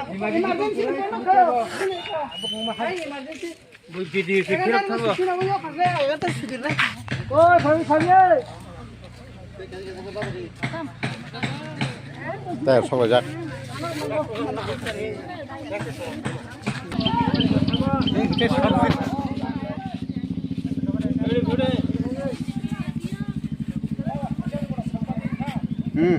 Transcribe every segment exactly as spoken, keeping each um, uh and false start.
Emergency, emergency. Oi, phai, phai, phai. Tei, sobaijak. Hmm.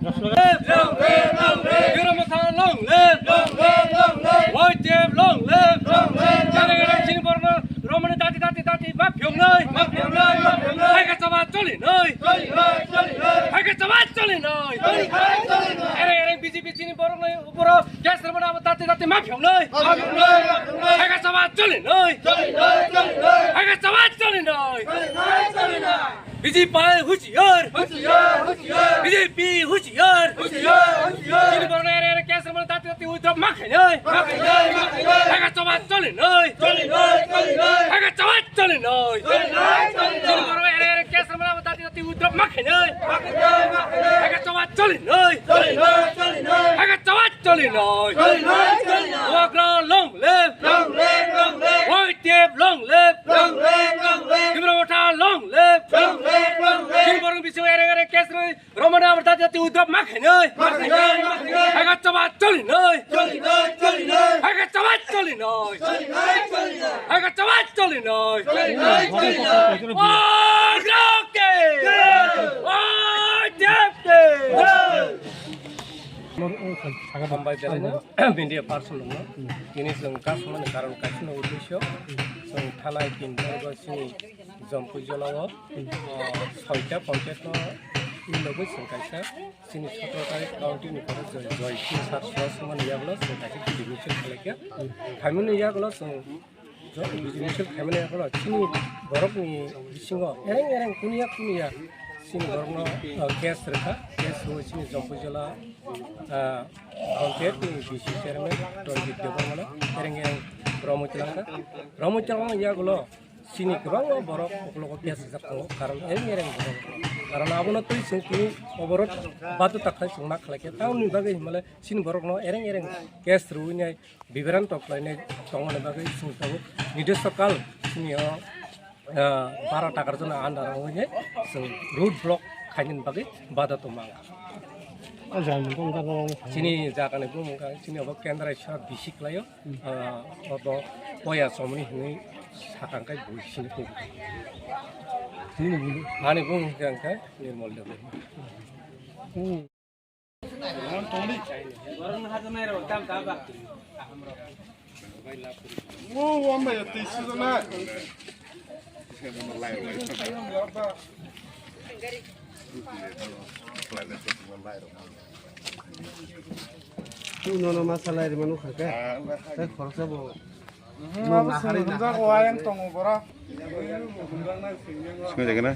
Long live, long live, long live. Long live, long live. Long live, long live. Long live, long live. Gare gare chini borno romani dati dati dati ma phyongnai. Ma phyongnai, ma phyongnai. Hai ka chaba choli noi. Choli noi, choli noi. Hai ka chaba choli noi. Choli noi, choli noi. Ere ere B J P chini borok noi uporo gas romani abo dati dati ma phyongnai. Ma phyongnai, ma phyongnai. Hai ka chaba choli noi. Choli noi, choli noi. Hai ka chaba choli noi. Choli noi, choli noi. B J P husiar! Husiar, husiar! B J P husiar! Husiar, husiar! Chini borok ere ere gas romani dati dati withdraw ma khainai. Ma khainai, ma khainai. Hai ka chaba choli noi. Choli noi, choli noi. Hai ka chaba choli noi. Choli noi, choli noi. Chini borok ere ere gas romani abo dati dati withdraw ma khainai. Ma khainai, ma khainai. Hai ka chaba choli noi. Choli noi, choli noi. Hai ka chaba choli noi. Choli noi, choli noi. Bubagra long live. Long live, long live. Y T F long live. Long live, long live. Tipra Motha long live. Long live, long live. Chini borok bisingo ere ere gas romani romani abo dati dati withdraw ma khainai. Ma khainai, ma khainai. Hai ka chaba choli noi. Choli noi, choli noi. Hai ka chaba choli noi. Choli noi, choli noi. Hai ka chaba choli noi. Choli noi, choli noi. Bubagra ke! Jai! Y T F ke! Jai! Hambai belai no media person no. Tini chwng kasmani karon kaisa no uddesyo. Chwng thanai tin borok sini Jompui jolao, o, soita ponchayat no nugwi chwng kaisa chini sotro tarik county ni borok Joy, Joy Singh sir sohor songmani yagulo chwng kaisa kiting misil khlaikha. Phaimani yagulo chwng jo-, kiting misil khaimani yagulo chini borokni bisingo ereng ereng kuniya kuniya chini borokno, o, case rwkha. Case rwwi chini Jompui jola, a, ponchayat ni V C chairman Ranjit Debbarmano ereng ereng romwi twlangkha. Romwi twlangmani yagulo chini kwbangma borok ukologo case rijak tongo, karon ereng ereng borok. Karon abono twi chwng tini oborot baduta khlai chwng ma khlaikha. Tamoni bagwi hinmale chini borokno ereng ereng case rwinai bibranto khlainai tongmani bagwi chwng tabuk nidisokal chini o, ah, baro takar jona under o wngwi chwng road block khainani bagwi bada tongma wngkha. O jaga ni bumung kha. Chini jaga ni bumung kha, chini obo Kendra Ishwar bisi khlaio. Ah, obo Poya Chomoni hinwi sakha khe bui sini kubu. Nini bumung? Ani bumung khe ang khe Nirmal Debbarma. Hmm. Oh, wamba ya tisi na. Nono ma salai rima nukha khe. Tei khoroksa bo. Swngjagana?